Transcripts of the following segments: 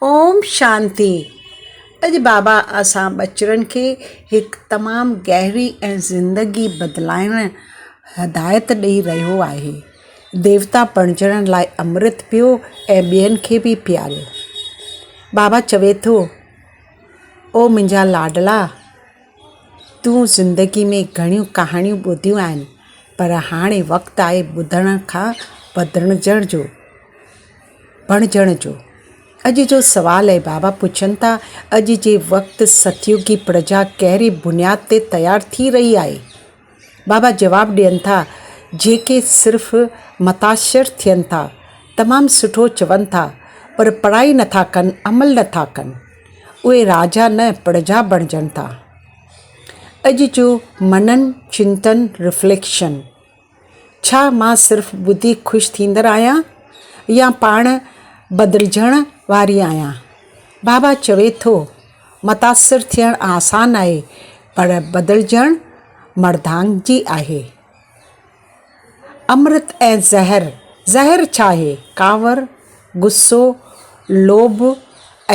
اوم شانتي اڄ بابا اسان ٻچڙن کي هڪ تمام گهري ۽ زندگي بدلائڻ هدايت ڏئي رهيو آهي. ديوتا بڻجڻ لاء امرت پيو ۽ ٻين کي به پياريو. بابا چوي ٿو، او منهنجا لاڏلا! تون زندگي ۾ گهڻيون ڪهاڻيون ٻڌيون آهن پر هاڻي وقت آهي ٻڌڻ کان بدلجڻ جو. بڻجڻ جو. اڄ جو سوال آهي بابا پڇن ٿا اڄ جي وقت ستيوگي پرجا ڪهڙي بنياد تي تيار ٿي رهي آهي؟ بابا جواب ڏين ٿا جيڪي صرف متاثر ٿين ٿا تمام سٺو چون ٿا پر پڙهائي نٿا ڪن عمل نٿا ڪن اهي راجا نه پرجا بڻجن ٿا. اڄ جو منن چنتن رفليڪشن. ڇا مان صرف ٻڌي خوش ٿيندڙ آهيان يا پاڻ بدلجڻ واري آهيان؟ بابا چوي ٿو، متاثر ٿيڻ آسان آهي پر بدلجڻ مردانگي آهي. امرت ۽ زهر، زهر ڇا آهي؟ ڪاوڙ، غصو، لوڀ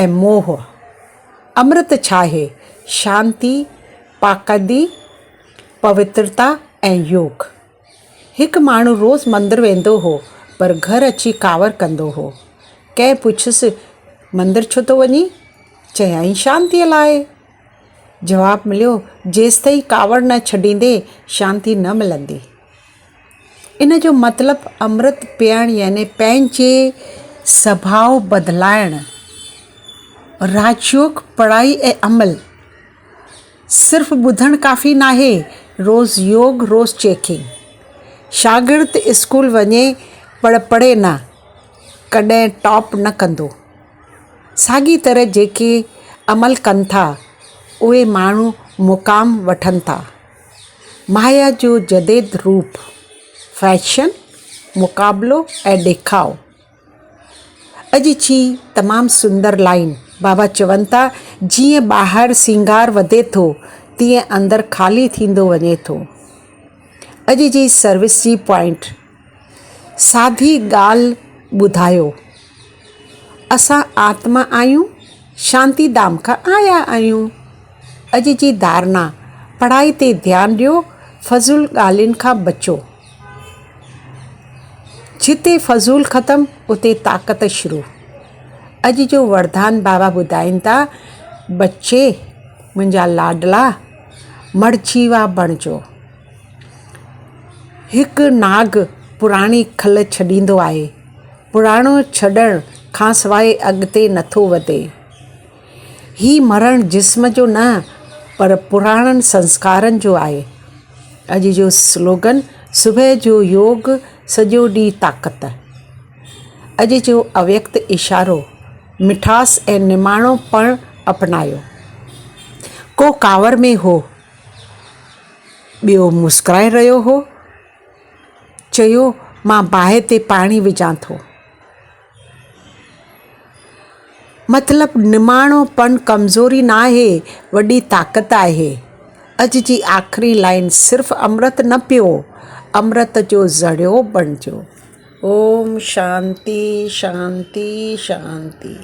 ۽ موهه. امرت ڇا آهي؟ شانتي، پاڪدي، پوترتا ۽ يوگ. هڪ ماڻهو روز مندر ويندو هو پر گهر اچي ڪاوڙ ڪندو هو. ڪنهن پڇيس مندر ڇو ٿو وڃين؟ چيائين شانتيء لاء. جواب مليو جيستائين ڪاوڙ نه ڇڏيندين شانتي نه ملندي. ان جو مطلب امرت پيئڻ يعني پنهنجي سڀاء بدلائڻ، راجيوگ پڙهائي ۽ عمل. صرف ٻڌڻ ڪافي ناهي، روز يوگ روز چيڪنگ. شاگرد اسڪول وڃي پر پڙهي نه، ڪڏهن ٽاپ نه ڪندو. ساڳي طرح جيڪي عمل ڪن ٿا، اهي ماڻهو مقام وٺن ٿا. مايا جو جديد روپ، فيشن، مقابلو ۽ ڏيکاء. اڄ جي تمام سندر لائين بابا چون ٿا جيئن ٻاهر سينگار وڌي ٿو تيئن اندر خالي ٿيندو وڃي ٿو. اڄ جي سروس جي پوائنٽ سادي ڳالهه ٻڌايو اسان آتما آهيون شانتي ڌام کان آيا آهيون. اڄ جي ڌارنا پڙهائي تي ڌيان ڏيو فضول ڳالهين کان بچو. جتي فضول ختم اتي طاقت شروع. اڄ جو وردان بابا ٻڌائين ٿا بچي منهنجا لاڏلا مرجيوا بڻجو. هڪ ناگ پراڻي کل ڇڏيندو آهي. پراڻو ڇڏڻ کانسواء اڳتي نٿو وڌي. هي مرڻ جسم جو نه پر پراڻن سنسڪارن جو آهي. اڄ جو سلوگن صبح جو يوگ سڄو ڏينهن طاقت. اڄ جو اويڪت اشارو مٺاس ۽ نماڻو پڻ اپنايو. ڪو ڪاوڙ ۾ هو، ٻيو مسڪرائي رهيو هو. چيو مان باهه تي پاڻي وجهان ٿو. مطلب نماڻو پڻ ڪمزوري ناهي، وڏي طاقت آهي. اڄ جي آخري لائين صرف امرت نه پيو، امرت جو ذريعو بڻجو. اوم شانتي شانتي شانتي.